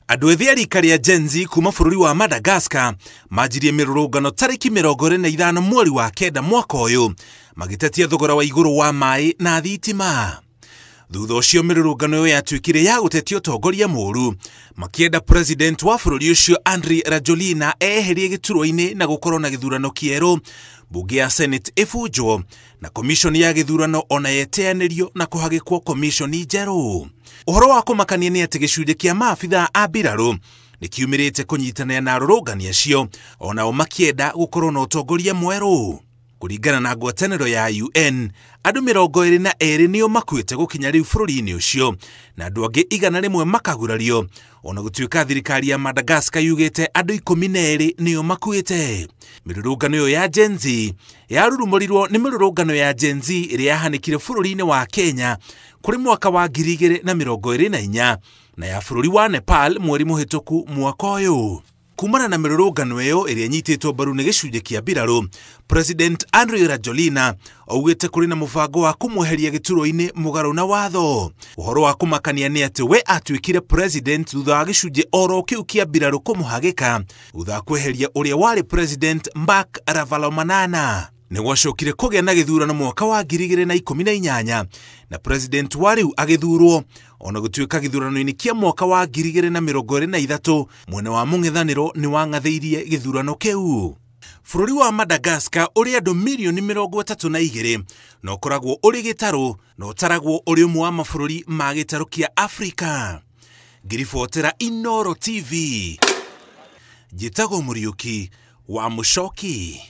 Andũ ethĩ a rika rĩa Gen Z kuma bũrũri wa Madagascar manjirie mĩrũrũngano tarĩki 25 mweri wa 9 mwaka ũyũ, magĩtetia thogora wa igũrũ wa maĩ na thitima. Thutha ũcio mĩrũrũngano ĩyo yatuĩkire ya gũtetia ũtongoria mũũru, makĩenda president wa bũrũri ũcio Andry Rajoelina eherie gĩturwa-inĩ na gũkorwo na gĩthurano kĩerũ, mbunge ya Senate ĩbunjwo na commission ya gĩthurano ona yeteanĩrio na kũhagĩkwo commission njerũ. Ũhoro wa kũmakania nĩ atĩ gĩcunjĩ kĩa maabithaa a mbirarũ nĩ kiumĩrĩte kũnyitanĩra na arũrũngani acio, onao makĩenda gũkorwo na ũtongoria mwerũ. Kũringana na ngwatanĩro ya UN, andũ 22 nĩo makuĩte gũkinya rĩu bũrũri-inĩ ũcio na andũ angĩ 100 makagurario, ona gũtuĩka thirikari ya Madagascar yugĩte andũ 12 nĩo makuĩte. Mĩrũrũngano ĩyo ya Gen Z yarurumũrirwo nĩ mĩrũrũngano ya Gen Z ĩrĩa yahanĩkire bũrũri-inĩ wa Kenya kũrĩ mwaka wa 2024 na ya bũrũri wa Nepal mweri mũhĩtũku mwaka ũyũ. Kumana na mĩrũrũngano ĩyo ĩrĩa ĩnyitĩtwo mbaru nĩ gĩcunjĩ kĩa mbirarũ, President Andry Rajoelina augĩte kũrĩ na mũbango wa kũmweheria gĩturwa-inĩ mũgarũ na watho. Ũhoro wa kũmakania nĩ atĩ we atuĩkire president thutha wa gĩcunjĩ oro kĩu kĩa mbirarũ kũmũhagĩka thutha wa kweheria ũrĩa warĩ president Marc Ravalomanana. Nĩ gwacokire kũgĩa na gĩthurano mwaka wa 2018 na president wa rĩu agĩthurwo, ona gũtuĩka gĩthurano-inĩ kĩa mwaka wa 2023 mwena wa mũng'ethanĩro nĩ wang'athĩirie gĩthurano kĩu. Bũrũri wa Madagascar ũrĩ andũ mirioni 32 na ũkoragwo ũrĩ gĩtarũ na ũtaragwo ũrĩ ũmwe wa mabũrũri ma gĩtarũ kĩa Afrika. Ngiribotera Inooro TV, njĩtagwo Mũriũki wa Mũcoki.